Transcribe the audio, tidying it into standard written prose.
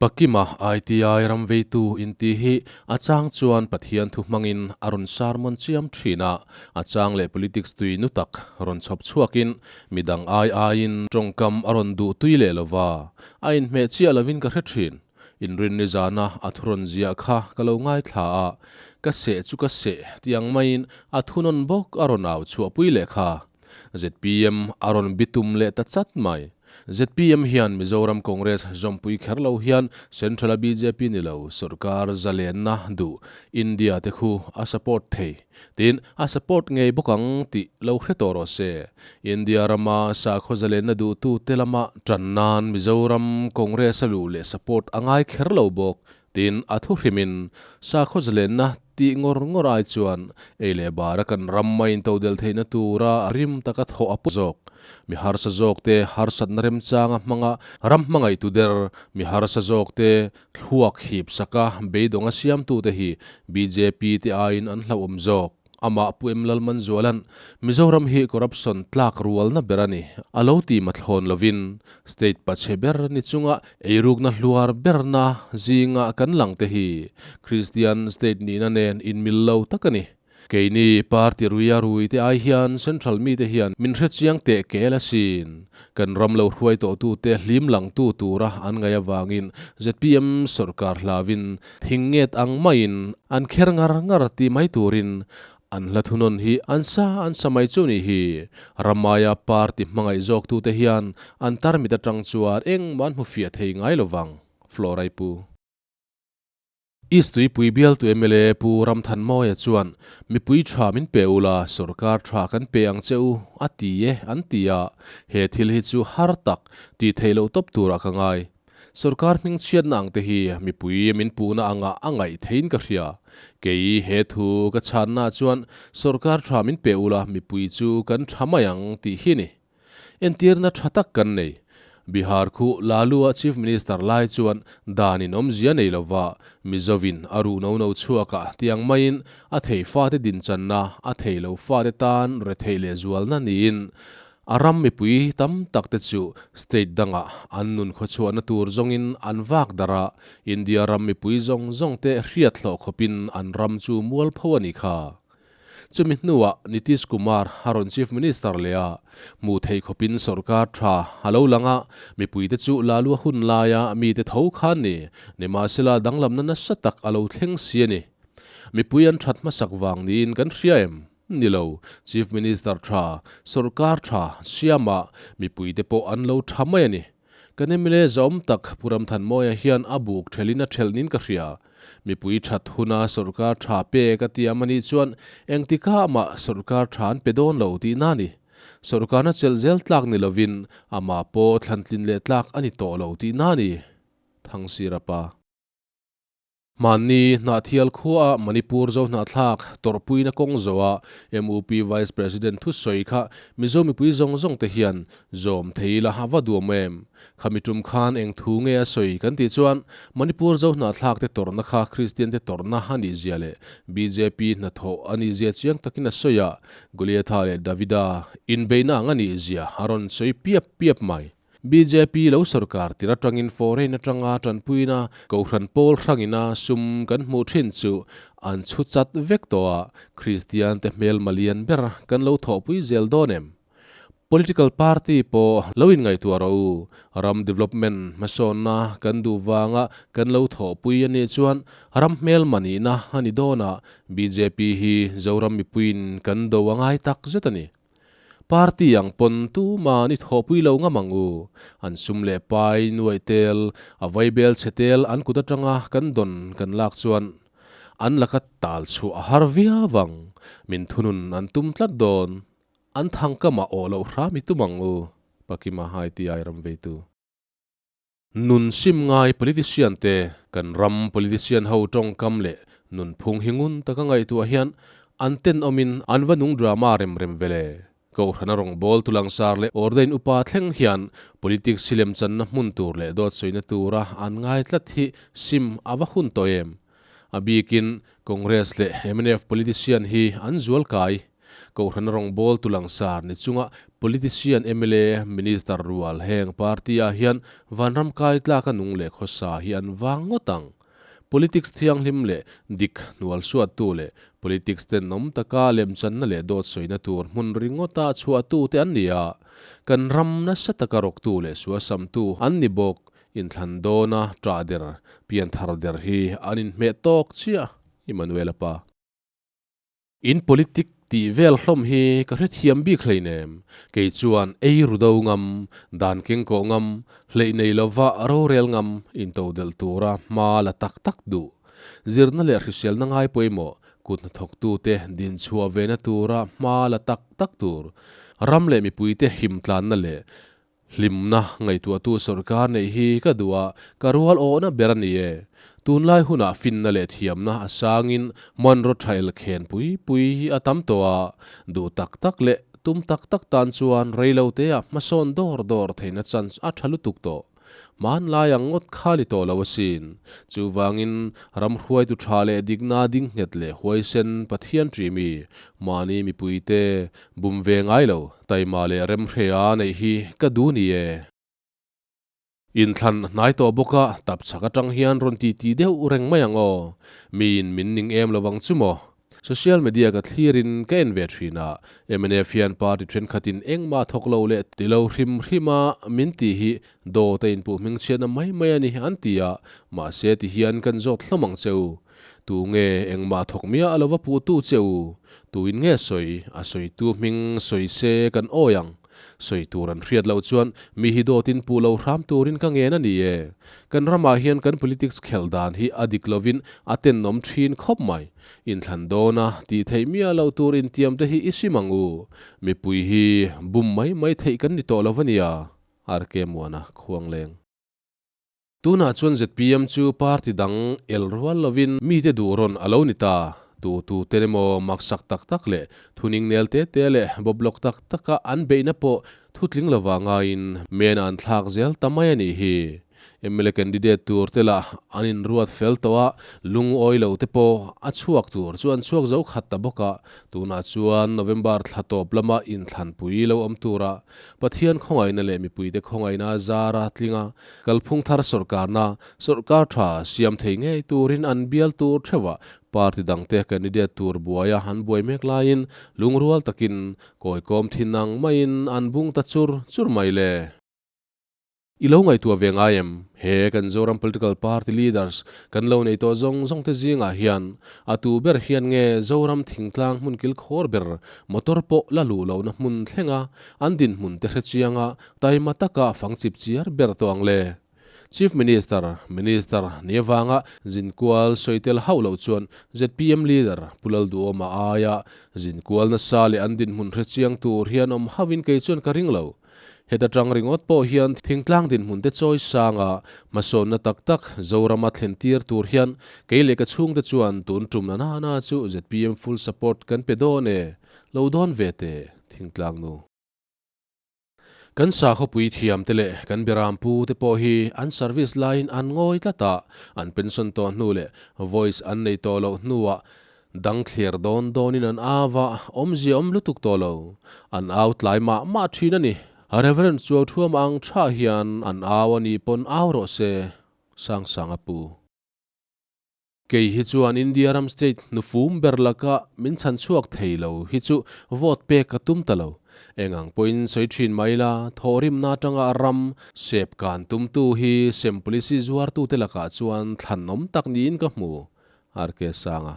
Pakima ITI ram veitu inti hi a chang chuan Pathian thu hmangin a rawn sermon chiam thin a, a chang leh politics tui nu tak rawn chhawp chhuakin midang ai aiin tawngkam a rawn duh tui leh lo va, a inhmeh chiah lovin ka hre thin. Inrinni zana a thu rawn ziah kha ka lo ngaithla a, ka seh chu ka seh tih ang maiin a thunawn bawk a rawn au chhuahpui leh kha. Zpm a rawn bitum leh ta chat mai. Zpm hian Mizoram Congress zawmpui kher lo hian Central a bjp ni lo sorkar zalenna duh India te khu a support thei. Tin, a support ngei bawk ang tih lo hre tawh rawh se. India rama sakhaw zalenna duhtu te lama tan nan Mizoram Congress a luh leh support a ngai kher lo bawk. Tin, a thu hrimin sakhaw zalenna tih ngawr ngawr ai chuan ei leh bara kan ram mai intodel theihna tura rim taka thawh a pawh zawk. Mi harsa zawkte harsatna remchanga hmanga ram hmangaihtu der, mi harsa zawkte thluak hip saka beidawnga siamtute hi bjp te aiin an hlauhawm zawk. Amah Pu Em Lalmanzuala'n Mizoram hi corruption tlak rualna ber a ni a lo ti mathlawn lovin state pachhe ber ni chunga eirukna hluar berna zinga kan lang te hi Kristian state nihna nen inmil lo tak a ni. Keini party ruia rui te ai hian central mite hian min hrechiang teh kel asin. Kan ram lo hruai tawhtute hlim langtu tura an ngaih avangin zpm sorkar hlauin Thing nget ang maiin an kher ngar ngar ti mai turin an hla thunawn hi an sa an sa mai chu nih hi. Ramaia party hmangaih zawktute hian an tarmit atang chuan engmah an hmu fiah thei ngai lo vang, Florai pu. East Tuipui bialtu mla Pu Ramthanmawia chuan, Mipui tha min pe ula, sorkar tha kan pe ang che u, a ti e, an ti a. He thil hi chu har tak, tih theih loh tawp turah ka ngai. Sorkar hmingchhiatna ang te hi mipui min puhna anga a ngaih theiin ka hria. Kei he thu ka chhanna chuan sorkar tha min pe ula mipui chu kan tha mai ang tih hi ni. Entirna tha tak kan nei. Bihar khu Lalu-a Chief Minister lai chuan dan in awmzia nei lova Mizovin a ruh no no chhuakah tiang maiin a thei fate dinchanna, a thei lo fate tan retheih leh zualna niin A ram mipui tam tak te chu state dangah an nun khawchhuahna tur zawngin an vak darh a, India ram mipui zawng zawng te hriat hlawh khawpin an ram chu mualpho a nih kha. Chumi hnuah Nitish Kumar a rawn Chief Minister leh a, hmuh theih khawpin sorkar tha a lo lang a, mipuite chu Lalua hun laia mite tho khan ni, nimahsela danglamna nasa tak a lo thleng si a ni. Mipui an that hmasak vang niin kan hria em? Ni lo, Chief Minister tha, sorkar tha, siama mipuite pawh an lo tha mai a ni. Kan mla zawm tak Pu Ramthanmawia hian a buk thelhin a thelh nin ka hria. Mipui that huna sorkar tha pek a tiam a nih chuan engtikah mah sorkar tha an pe dawn lo tihna a ni. Sorkarna chelh zel tlak ni lovin amah pawh thlantlin leh tlak a ni tawh lo tihna a ni. Thangsira pa. Hmanni Hnahthial khuaah Manipur Zohnahthlak tawrhpuina kawng zawha MUP Vice President thusawi kha Mizo mipui zawng zawng te hian zawm thei ila a va duam em? Khami tum khan eng thu nge a sawi kan tih chuan Manipur Zohnahthlak te tawrhna kha Kristian te tawrhna a nih zia leh bjp hnathawh a nih zia chiang takin a sawi a, Goliatha leh Davida inbeihna ang a nih zia a rawn sawi piap piap mai. Bjp lo sorkar tir atangin foreign atanga tanpuina Kohhran pawl hrangina sum kan hmuh thin chu an chhu chat vek tawh a, Kristian te hmelma lian ber kan lo thawhpui zel dawn em? Political party pawh lo inngaihtuah rawh u, ram development hmasawnna kan duh vanga kan lo thawhpui a nih chuan ram hmelma nihna a ni dawn a, bjp hi Zoram mipuiin kan do a ngai tak zet a ni. Party ang pawn tuma ni thawhpui lo ngam ang u. An sum leh pai, nuaih tel, a vaibel chhe tel an kut atanga kan dawn kan lak chuan an laka tal chhuah a har viau ang. Min thunun an tum tlat dawn. An thangkamah awh loh hram i tum ang u, Pakima hai ti ai ram veitu. Nun sim ngai politician te, kan ram politician ho tawngkam leh nunphung hi ngun taka ngaihtuah hian an tenawmin an va nung drama rem rem ve le. Kohhrana rawngbâwl tu langsar leh ordain upa thleng hian politics hi lemchanna hmun tur leh dawt sawina tura an ngai tlat hi sim a va hun tawh em? A bikin Congress leh mnf politician hi an zual kai. Kohhrana rawngbâwl tu langsar ni chunga. Politician, mla, Minister rual heng party ah hian vanram kai tlaka nung leh khawsa hi an vang ngawt ang. Politics thianghlim leh dik hnual suattu leh politics tenawm taka lemchanna leh dawt sawina tur hmun ringawta chhuahtu te an ni a, kan ram nasa taka rawktu leh suasamtu an ni bawk. Inthlan dawna ṭah der, pianthar der hi an inhmeh tawk chiah, Immanuel-a pa. In politic tih vel hlawm hi ka hrethiam bik hleinem, kei chuan ei ru do ngam, dan keng kawh ngam, hleih nei lova rorel ngam intodelh tura hma la tak tak duh. Zirna leh hriselna ngai pawimawh, kut hnathawktute dinchhuah vena tura hma la tak tak tur, ram leh mipuite himtlanna leh Hlimna ngaihtuahtu sawrkar neih hi ka duh a, ka rual awhna ber a ni e. Tunlai hunah finna leh thiamna a sangin hmanraw tha elkhen pui pui hi a tam tawh a, duh tak tak leh tum tak tak tan chuan reiloteah hmasawn dawr dawr theihna chance a tha lutuk tawh. Hmanlai ang ngawt kha ni tawh lo asin. Chuvangin ram hruaitu tha leh dikna ding nghet leh huaisen Pathian ṭi mi, mahni mipuite Bum ve ngai lo, taima leh remhrea neih hi ka duh ni e. Inthlan hnai tawh bawk a, tap chhak atang hian rawn ti ti deuh reng mai ang aw. Miin min ning em lo vang chu maw? Social media ka thlirin ka en ve thin a, mnf hian party thenkhatin engmah thawk lo leh ti lo hrim hrim a min tih hi dawt a inpuh hmingchhiatna mai mai a ni an ti a, mahse ti hian kan zawt hlawm ang che u. Tu nge engmah thawk miah lova puhtu che u? Tuin nge sawi? A sawitu hming sawi se kan awi ang. Sawi tur an hriat loh chuan mi hi dawtin puh lo hram turin ka ngen a ni e. Kan ramah hian kan politics khelh dan hi a dik lovin a tenawm thin khawp mai. Inthlan dawna tih theih miah loh tur intiam te hi i sim ang u. Mipui hi bum mai mai theih kan ni tawh lo a nia. RK Muana Khuangleng. Tunah chuan zpm chu party dang el rual lovin mite duh rawn a lo ni ta. Tu tu ten emaw maksak tak tak leh thuning nel te te leh bawblawk tak taka an beihna pawh thutling lova ngaiin men an thlak zel ta mai a nih hi. Mla candidate tur te lah an inruat fel tawh a, lungawi lo te pawh a chhuak tur chu an chhuak zo khat ta bawk a, tunah chuan November thla tawp lama inthlanpui lo awm tura Pathian khawngaihna leh mipuite khawngaihna zara tlinga kalphung thar sawrkarna sawrkar tha siam thei ngei turin an bial tur theuhah party dangte candidate tur buaia an buai mek laiin lungrual takin kawikawm thin ang maiin an bung ta chur chur mai le. I lo ngaihtuah ve ngai em? He kan Zoram Political Party Leaders kan lo nei tawh zawng zawng te zingah hian a tu ber hian nge Zoram thingtlang hmun kilkhawr ber motor pawh la luh lohna hmun thlenga an dinhmun te hrechianga taima taka fang chip chiar ber tawh ang le? Chief Minister, Minister ni avanga zinkual sawi tel hauh loh chuan zpm Leader Pu Lalduhawma aia zinkual nasa leh an dinhmun hrechiang tur hian awm hauhin kei chuan ka ring lo. Heta tang ringawt pawh hian thingtlang dinhmun te chawi sanga hmasawnna tak tak Zorama thlen tir tur hian kei leh ka chhungte chuan tun tum na na chu zpm full support kan pe dawn e, lo dawn ve teh thingtlang nu. Kan sakhawpui thiam te leh kan beram pu te pawh hi an service laiin an ngawi tlat a, an pension tawh hnu leh voice an nei tawh loh hnuah Dang thlir dawn dawnin an au a, awmzia awm lutuk tawh lo. An au tlai mah mah thin a ni. Reverend Chuauthuama ang tha hian an au a nih pawn au rawh se, Sangsanga pu. Kei hi chuan India ram state hnufum ber laka min chhan chhuak thei lo hi chu vote pek ka tum ta lo. Eng ang pawhin sawi thin mai la, thawhrimna atanga ram sep kan tumtu hi sem policy zuartute lakah chuan thlanawm tak niin ka hmu, RK Sanga.